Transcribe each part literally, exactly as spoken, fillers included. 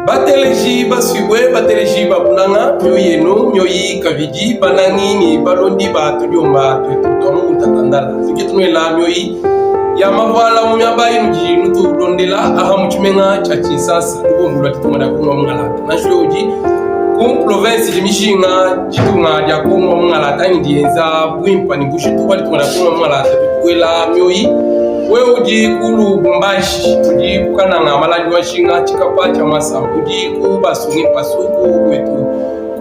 Bateleji baswibue, bateleji ba Kunanga, mioyi yenu mioyi kavidi, banangi ni balondi ba tudiomba twetu twa mu ntatandala. Tudi tunwela mioyi ya mavwala mu miaba yi nudi nutulondela aha mu tshimenga tshia Kinshasa, lukombo lwa ditunga dia Kongo wa Mungalata. Nansha udi ku province di Mishinga, ditunga dia Kongo wa Mungalata, ni dienza buimpa ni bushitu bua ditunga dia Kongo wa Mungalata, tukwela mioyi. Wewe udi ku Lubumbashi, udi ku Kananga, Maladi wa Nshinga, Tshikapa tshia Masamu, udi ku Basungi Mpasu, ku kwetu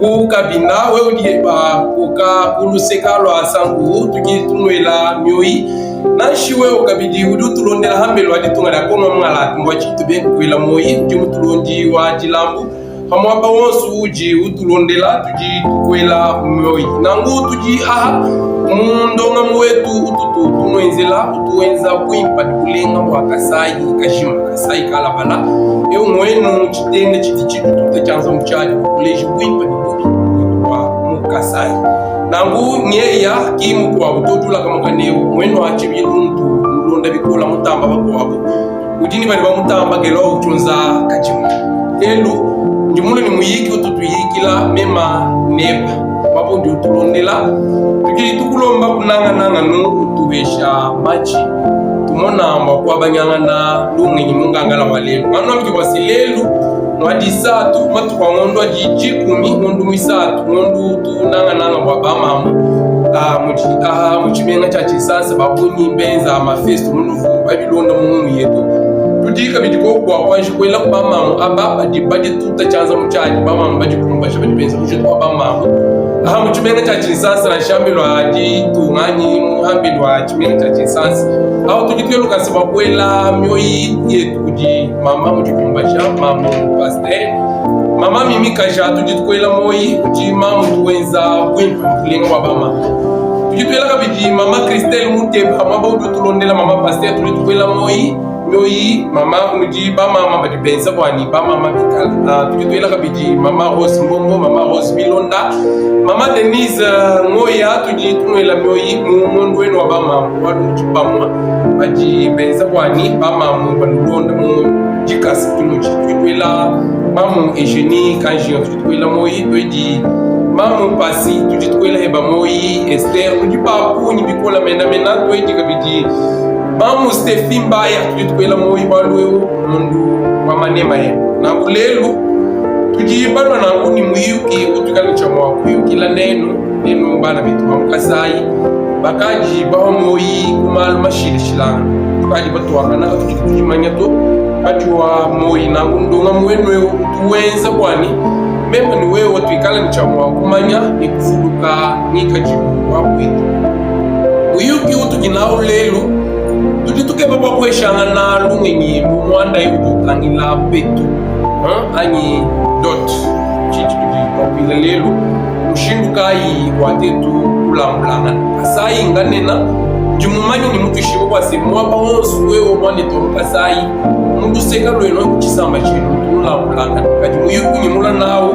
ku Kabinda, wewe udi ba koka ku luseka lwa Sangu, tudi tunwela mioyi. Nansha wewe kabidi udi utulondela ha mbelu wa ditunga dia Kongo wa Mungalata, mbua tshinyi tubeni kukwela mioyi, udi mutulondi wa dilambu. Ha muaba wonso udi utulondela, tudi tukwela mioyi. Nangu tudi aha mu ndongamu wetu ututu tunuenzela, utuenza buimpa ni bulenga bua Kasai kajima, Kasai kalabala. Eu muenu tshitende tshidi tshitututa tshia nza mu tshiadi, kuleji buimpa ni bubi bua mu Kasai. Nangu ngeya ki mukuabu to, tulakamuka neu muenu a tshibilu muntu mulonda bikola mutamba bakuabu. Udi ni badi bamutamba kela wa utionza kajima. Lelu, ndi mulu ni muyiki utu tuyikila mema neba. Mabu ndi utulondela. Tudi tukulomba kunangananga nu utuhesha matshi. Tumona mbua kuabanyangana lungenyi mu ngangala wa lelu. Manu amiki bua se lelu, mua disatu, matuku a ngondu adi dikumi, ngondu muisatu, ngondu tunangananga bua bamamu. Ah, mu tshi-, ah, mu tshimenga tshia Tshinsansa, babunyi benza mafesto mu luvu, babilonda mu ngumu yetu. Tudi kabidi koku bua kuanji kuelaku bamamu aba, badi, badi tuta tshianza mu tshiadi, bamamu badi kumbasha, badi benza mujetu wa bamamu. Aha, mu tshimenga tshia Tshinsansa, nansha ha mbelu a ditunga anyi, mu ha mbelu a tshimenga tshia Tshinsansa. Awu tudi tueluka se bakuela mioyi yetu kudi mama mu dikumbasha, mamu pasteur. Mama Mimi Kaja, tudi tukuela mioyi, udi mamu tuenza buimpa mu bulenga bua bamamu. Tudi tuela kabidi mama Christelle Muteba, muaba udi utulondela mama pasteur, tudi tukuela mioyi, mioyi, mama, nudi bamama badi benza buanyi, bamama bikala. Ah, tudi tuela kabidi mama Rose Mbombo, mama Rose Bilonda, mama Denise, eh, Ngoya, tudi tunuela mioyi mu ngondu wenu wa bamamu, wadu mu tshipamua, badi benza buanyi, bamamu banulonda mu dikasa tunudi. Tudi tuela mamu Eugenie Kanjinga, tudi tukuela mioyi, tuedi mamu Pasi, tudi tukuela heba mioyi, Esther, udi papunyi bikola menamena, tuedi kabidi mamu Stephen Mbaya, tudi tukuela mioyi, bualu eu mundu wa manema enu. Nanku lelu, tudi balua nanku ni muyuki utuikala ne tshia mua kuyukila nenu, nenu bana betu ba mu Kasai, bakadi bawa mioyi ku malu mashilashilangana. Tukadi batuangana, katudi tudimanya to, badi wa mioyi. Nanku ndongamu wenu eu utuenza buanyi, meme ni wewe tuikala ne tshia mua kumanya ne kuvuluka ngikadilu wa kuetu. Muyuki utudi nawu lelu, tudi tukeba bua kueshangana lungenyi mu muanda eu udi utangila petu, hein, anyi dot. Tshidi tudi bakuila lelu, mushindu kayi wa tetu kulambulangana? Kasai nganena, ndi mumanyi ni mutuishibue bua se, muaba wonso wewe muanetu wa mu Kasai, mu luseka luenu, ku tshisamba tshienu, tunulambulangana. Kadi muyuki unyimula nawu,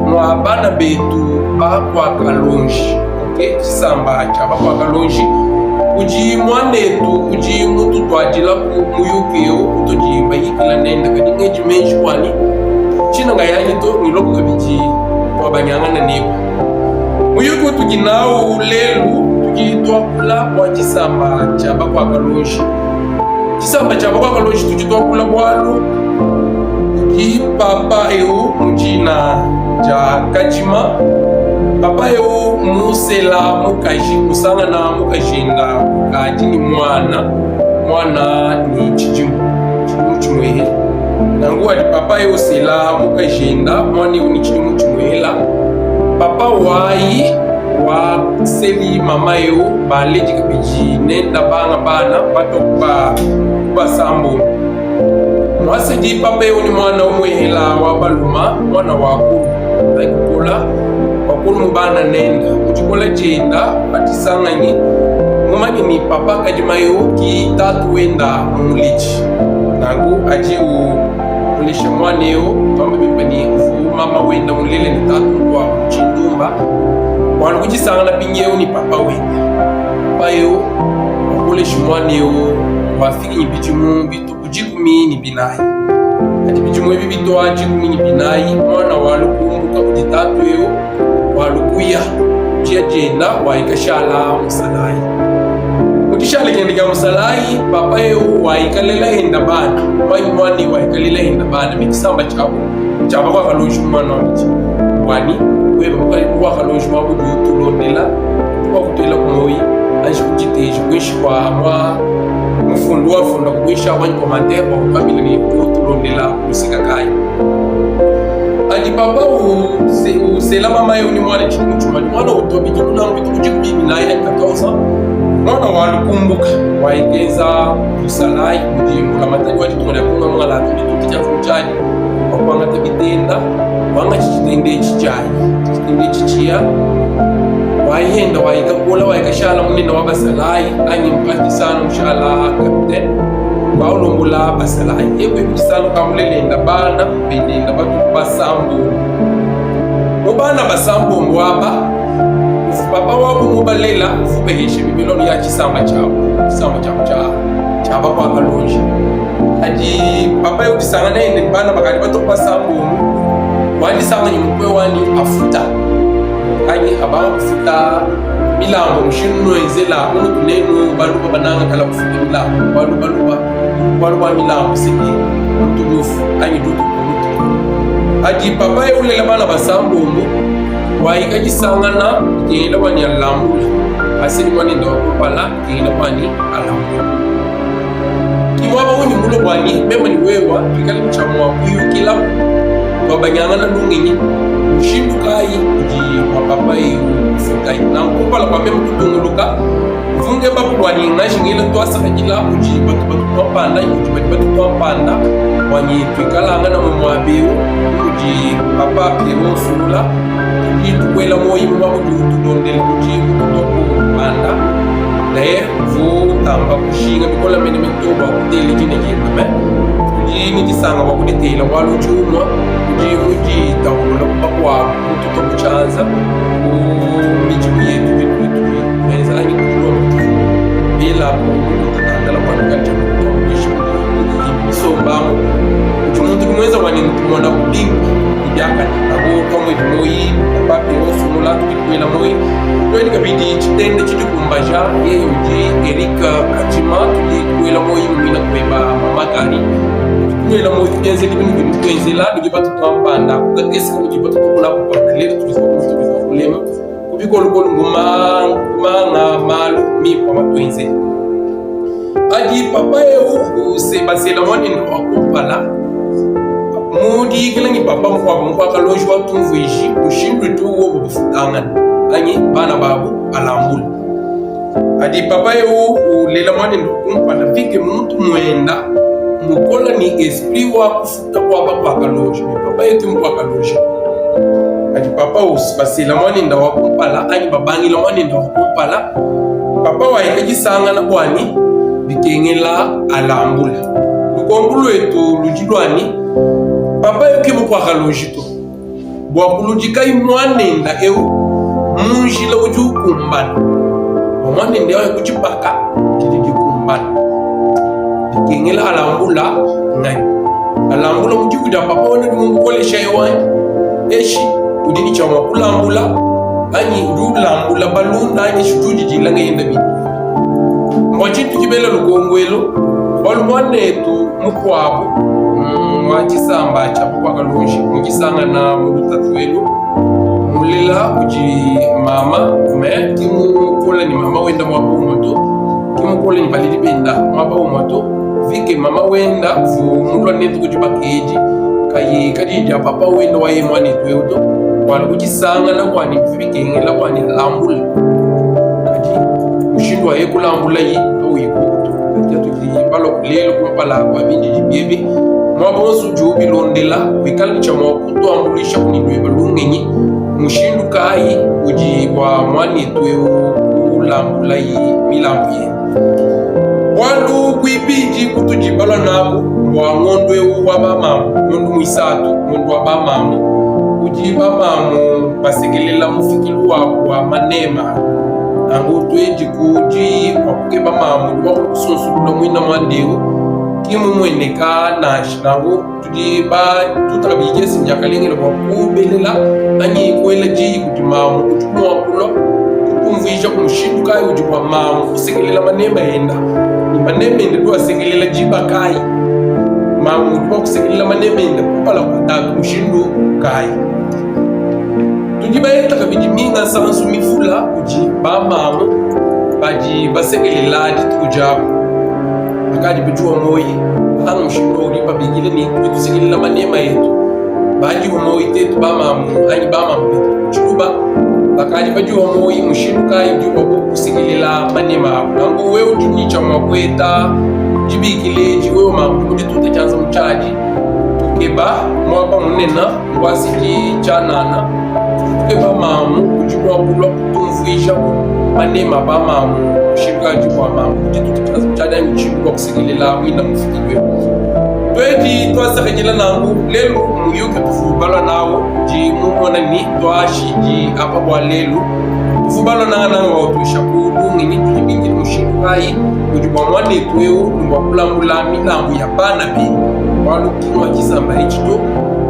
mua bana betu ba kua Kalonji. Ok, tshisamba tshia ba kua Kalonji. Kudi muanetu udi mututuadilaku muyuki eu, utudi bayikila nende, kadi ngedi meji buanyi. Tshina ngayanyi to, ni luaku kabidi kuabanyangana neba. Muyuki utudi nawu lelu, tudi tuakula bua tshisamba tshia ba kua Kalonji. Tshisamba tshia ba kua Kalonji tudi tuakula bualu kudi papa eu mu dina dia Kadima. Papa eu musela mukaji, musangana mukajenda kadi ni muana, muana ni tshidimu, tshidimu tshimuehela. Nanku wadi papa eu usela mukajenda, muana eu ni tshidimu tshimuehela. Papa wayi waseli mama eu, baledi kabidi nenda banga bana, batua kuba, kubasambombi. Muasedi papa eu ni muana umuehela wa baluma, muana wa kulu. Bayi kukola, wa kulu mu bana nenda. Mu dikola dienda, badisanganyi, mumanyi ni papa Kadima eu ki tatu wenda mumuledi. Nanku adi u- ulesha muana eu, tuamba bimpe ni mvu mama wenda mulele ne tatu mukuabu mu tshindumba, bualu kudisangana mpindieu ni papa wenda. Papa eu wakoleshi muana eu, wafikinyi bidimu bituku dikumi ni binayi. Kadi bidimu ebi bitwadi kumini binayi, mwana walukumbuka kudi tata ewu, walukuya, diya dienda, wayika shala musalayi. Mu dishala dienda dia musalayi, papa ewu wayika lela yenda bana, mwanyi mwana wayika lela yenda bana, mi disamba tiawu, tiaba kwa Kalonji mwana wa miti. Wani, weba kwa, kwa Kalonji mwa kudi utulondela, kwa kutwela ku moyi, anji kuditeji, kwenshi kwa mwa, mufundu wafunda, kwenshi kwa nyi commentaire, kwa kukabila ni utulondela, kusika kayi. Adi papa u se-, usela mama ewu ni mwana tshikumu tshuma, ni mwana utobi, tshikumu na mbitu kudikubi binayi ya quatorze ans. Mwana walukumbuka, wayikenza musalayi, mudi mbulamatadi wadi tungana kuna mwana, tuli tuti tia fuchadi, wakwangata bitenda, wanga tshitende tshitshadi, tshitende tshitshiya, wayenda, wayika kola, wayika shala munene wa basalayi, anyi mpati sana mushala capitaine, wawulombola basalayi. Eku eku tisanu kamulelenda bana, belenda batu basambombo. Mu bana basambombo aba, papa wabu mubalela, ufubeheshe bibelonu ya tisamba tiabu, tisamba tiabu tia, tiaba kwa Kalonji. Adi papa yo disangana yende bana bakadi batu basambombo, wadisanga ni mukwe wani afuta. Anyi aba kufuta milambu, mushinu nwenzela, munu tunenu, baluba bananga kala kufuta milambu, baluba, luba, baluba milambu, siki, mutu lufu, anyi dutu kulutu. Adi papa ewu ulela bana basambombo, wayika disangana, yenda wani alambula, asidi mwanenda wakumpala, yenda wani alambula. Ki mwaba wunyi mulo bwani, mema ni wewa, twikali mutsha mwa kuyukila, kwa banyangana lungenyi, mushindu kayi, kudi mwa papa ewu ufuta yi. Na nkumpala kwa mema kutunguluka, vunge baku bwani ngashi ngela twasakajila, kudi batu batu twampanda, kudi batu batu twampanda, bwani twikalanga na mu mwabewu, kudi papa Pierrot Nsula, kudi tukwela moyi mu mwa kudi utulondela, kudi kututwa kumpanda, naye vo tamba kushinga bikola mene mitoba kutele dina diena me. Kudi ni disanga wa kuditela walu tshiumwa, kudi kuditahula kuba kwa kututa kutshanza, ku midimu yetu, yetu, yetu, yetu, meza anyi kutulomba tufu. Bila ku kutatandala kwa nukatya kututa kuishi, kudi isomba mu. Kudi muntu kumwenza wani mutumona kudinga, idiaka ni abo kamwe dimoyi, papi osumula, kudi kwela moyi. Kweli kabidi tshitende tshidi kumbaja, ye udi Eric Katima, tudi kwela moyi, mwina kubeba mama Kari. Kwela moyi, kuyenzela binu binu kwenzela, bidi batu twampanda, kukakesi kudi batu twakula kupanda, lelo tuliza kulu, tuliza kulema. Kubikolukolu nguma, nguma nga malu, mi kwa matwenze. Adi papa ewu, use basela mwanenda wakumpala. Mudi kila nyi papa mukwa, mukwa Kalonji watumvwiji, mushindu tu wo bufutangana. Anyi, bana babu, balambula. Adi papa ewu, ulela mwanenda wakumpala, vike muntu mwenda, mukola ni esprit wa kufuta kwa ba kwa Kalonji. Papa yetu mukwa Kalonji. Adi papa usi, basela mwanenda wakumpala, anyi babangila mwanenda wakumpala. Papa wayika disangana bwani, bikengela alambula. Lukonko lwetu ludi lwani, papa yo ki mukwa Kalonji to. Bwa kuludika yi mwanenda ewu, munjila udi ukumbana. Mwanenda ewu kudibaka, didi dikumbana. Dikengela alambula, nganyi? Alambula mu diku dia papa wena di mumukolesha ewanyi. Eshi, udi ni tsha mwa kulambula, anyi udi ulambula balunda, anyi eshi udi udidila nga yenda bi. Mwa tshintu kibela lukonko elu, walu mwanetu mukwabu, mm, mwa tshisamba tshia bukwa Kalonji, mu tshisangana mu lutatu elu, mulela kudi mama, me, ki mukola ni mama wenda mwa baumoto, ki mukola ni baledi benda mwa baumoto, vike mama wenda, vo mulwa netu kudi bakedi, kayi, kadi dia papa wenda waye mwanetu ewu to, wali kudisangana kwani, bikengela kwani lambula. Kadi, mushindu waye kulambula yi, awu yi kutu. Kadi, atu Balwa ku lelu kumpala kwa bindidi biebe. Mwa bonso udi ubilondela, wikala tsha mwa kutwambuluisha kuni ndweba lungenyi, mushindu kayi udi bwa mwanetu ewu kulambula yi milambu ye. Bwalu kwibidi kutudi balwa nabu bwa ngondu ewu wa bamamu, ngondu mwisatu, ngondu wa bamamu, udi bamamu basekelela mufikilu wabu wa manema. Nangu twedi kudi kwa kukeba mamu, ni kwa kukusunsulula mwina mwandewu, Ki mu mwene ka nanshi nangu, tudi batuta kabidi kiese kia kalengela bwa kubelela, anyi kuwela diyi kudi mamu, kudi mwakulu, kutumvuija ku mushindu kayi udi bwa mamu kusekelela manema enda. Ni manema enda udi wasekelela diba kayi? Mamu udi bwa kusekelela manema enda kumpala kwa tatu mushindu kayi? Tudi bayeta kabidi minga nsansu mivula kudi bamamu badi basekelela dituku diabu. Bakadi badiwa moyi, hanu mushindu udi babikila ni, tudi tusekelela manema etu. Badiwa moyi tetu bamamu, anyi bamamu betu ku Tshiluba. Bakadi badiwa moyi mushindu kayi udi bwa kusekelela manema abu. Nangu wewe udi ni tshia mua kueta dibikila edi, wewe mamu, udi mudituta tshianza mu tshiadi. Tukeba, mwaba munena, ngwasidi tshianana. Tukeba mamu, udi mwakulu kutumvuija ku manema bamamu, mushindu kayi udi bwa mamu, udi tuta tshianza mu tshiadi anyi mushindu bwa kusekelela wina mufikidwe. Twedi twasakidila nangu lelu muyuki tuvubalwa nawu, udi mumona ni twashidi apa bwa lelu. Tuvubalwa nangananga wa utwesha ku lungenyi, tudi bingila mushindu kayi udi bwa mwanetu eu ni bwa kulambula milambu ya bana beni. Bualu ki mua kisamba etshi to,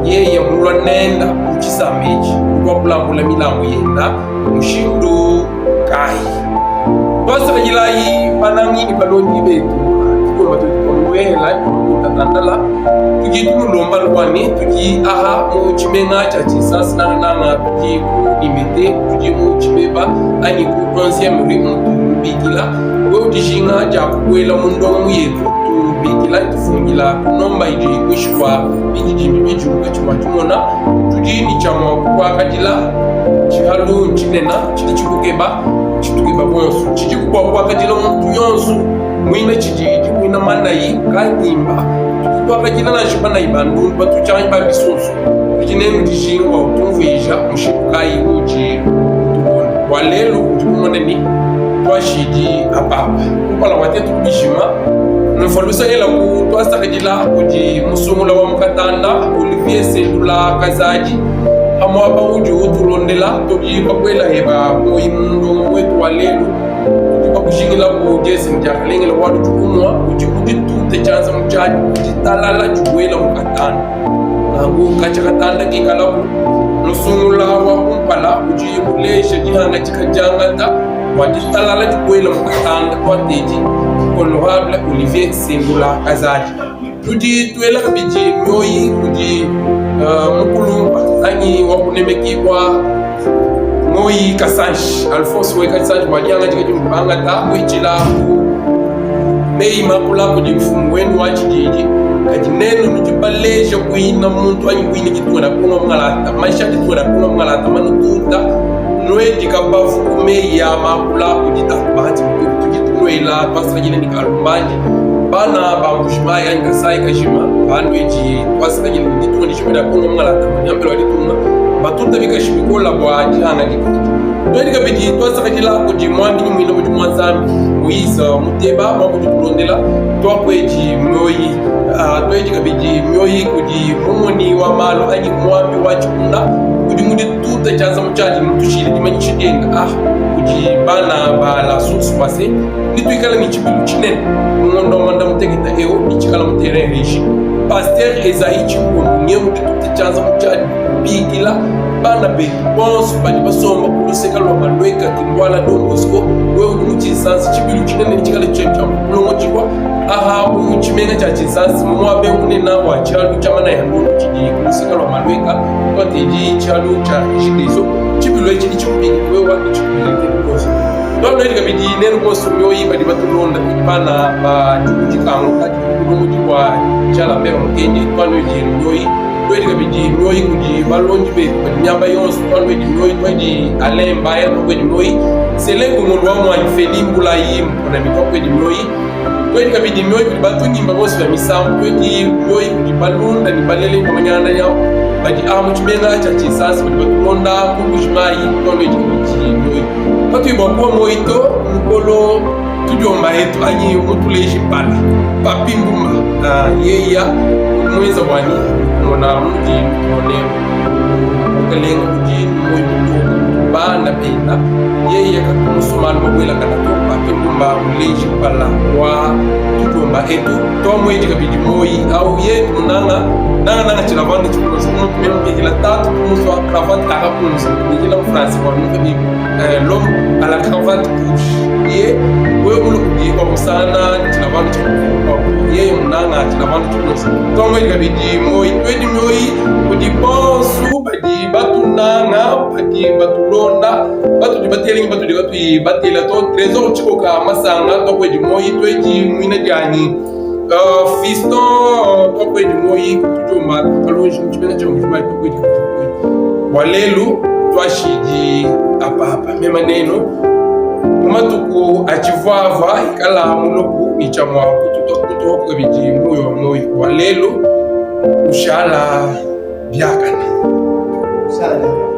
yeye mulua nenda mu tshisamba etshi, ni bwa kulambula milambu yenda mushindu kayi? Twasakadilayi banangi ni balondi betu, tukulumba tuetu twa mu Luela, twa mu Tatandala. Tudi tumulomba lwani, tudi aha mu tshimenga tshia tshinsansi nangananga, tudi ku Limete, tudi mu Tshibeba, anyi ku onzième rue, mu tumubikila. Wewe udi jinga dia kubuela mu ndongamu yetu, tumubikila, tufungila ku nomba idi kuishikwa bidi dimbi bidi ukatshi mua tumona. Tudi ni tshia mua kukuakadila, tshihalu ntshinena tshidi tshikukeba, tshitukeba bonso. Tshidi kubua kukuakadila muntu yonso, muina tshididi, muina manayi, kanyimba. Tudi kukuakadila nansha banayi ba ndundu, batutshianyi ba bisonso. Tudi nenu dijinga wa utumvuija mushindu kayi udi tubona. Bwa lelu udi mumona ni twashidi apapa. Kumpala wa tetu ku bijima, mumfwalusa elaku twasakidila kudi musungula wa mu katanda, Olivier Sendula Kazadi, ha muaba udi utulondela, tudi bakuela heba moyi mu ndongamu wetu wa lelu, tudi bakujingila ku diesi dia kalengela wa lutukumua, udi mudituta tshianza mu tshiadi, udi talala dibuela mu katanda. Nangu katshia katanda kikalaku, musungula wa kumpala udi muleja dihangadika diangata bua ditalala dibuela mu katanda, tuatedi Honorable Olivier Sendula Kazadi. Tudi tuela kabidi mioyi kudi, ah, mukulumpa anyi wa kunemekibua Ngoyi Kasanshi, Alphonse Ngoyi Kasanshi, bua dihangadika dimupangata kuitshila ku meyi makula kudi mfumu wenu wa tshididi. Kadi nenu nudi baleja kuina muntu anyi kuina ditunga dia kunga mungalata, maisha ditunga dia kunga mungalata manututa. Nuedi kabavu ku meyi a makula kudi tatu bahati mukulu. Tudi tunuela, twasakidila ni kalumbandi. Bana ba Mbuji-Mayi anyi Kasayi kajima, banuedi twasakidila ni ditunga dijima dia kunga mungalata, manyambila wa ditunga, batuta bikashi bikola bua dihangadika. Tuedi kabidi twasakidila kudi muambi ni muina mudimu wa Nzambi, Moïse Muteba, muaku udi tulondela, tuakuedi mioyi, ah, tuedi kabidi mioyi kudi mumoni wa malu anyi muambi wa tshikunda, udi mudituta tshianza mu tshiadi, mutushile dimanyishi dienda, ah, kudi bana ba La Source Passée, ni tuikala ni tshibilu tshinene mu ngonda wa manda muteketa eu, ni tshikala mu terrain Régie. Pasteur Esaïe Tshimpungu, niye mudituta tshianza mu tshiadi, bikila bana betu bonso badi basomba ku luseka lua Malueka, Kimbuala Don Bosco, wewe udi mu tshinsansi tshibilu tshinene tshikala tshia, tshia kulongotshibua. Aha, mu tshimenga tshia tshinsansi, mu muaba munene wa tshialu tshia Mana ya Ndundu tshidi ku luseka lua Malueka, tuatedi tshialu tshia Regideso, tshibilu etshi ni tshikubikila wewe, ni tshikubikila bonso. Tuanuedi kabidi nenu bonso mioyi badi batulonda, kudi bana ba Diku Dikangu, kadi ku bulongo bua Tshiala Père Mukendi, tuanuedi mioyi. Tuedi kabidi mioyi kudi balondi betu badi miaba yonso, tuanuedi mioyi. Tuedi Alain Mbaya, tuakuedi mioyi. Selengu ngolu wa muanyi Feli Mbulayi, Mponami, tuakuedi mioyi. Tuedi kabidi mioyi kudi batunyimba bonso bia misambu, tuedi mioyi kudi balunda ni balele ni manyanda yawu badi aha mu tshimenga tshia tshinsansi badi batulonda ku Mbuji-Mayi, tuanuedi kabidi mioyi. Katuyi bua kuwa moyi to, mukolo tudiomba etu anyi mutuleji mpala. Papi Mbumba, ah, yeya, muenza bua ni, mona mudi, mone, mukalenga mudi, moyi mutu, Bana bena, yeye kakumusu malu ma wela kana to, papi mumba uleji pala wa tutomba etu, to mwedi kabidi moyi, au ye tunanga, nanga nanga tilavanda tikunusu, muntu meno pekila tatu kunusu, a cravate kaka kunusu, ni kila mu France kwa nuka bi, eh, l'homme à la cravate rouge. Ye, we mulu kubi kwa musana, tilavanda tikunusu, ye munanga tilavanda tikunusu. To mwedi kabidi moyi, twedi moyi, kudi bonsu, badi batunanga, badi batulonda, batudi batelenge, batudi batui batela to, Trésor Tshikoka Masanga, to kwedi moyi, twedi mwina diani. Euh, Fiston, to kwedi moyi, kutujomba, kalonji, mutibena tia mujima, to kwedi, kutujomba. Bwa lelu, twashidi apapa. Mema neno, mu matuku a tshivwavwa, ikala muluku, ni tshia mwa kutu, to kutu, kabidi, moyo, moyo. Bwa lelu, ushala biakana. Ushala.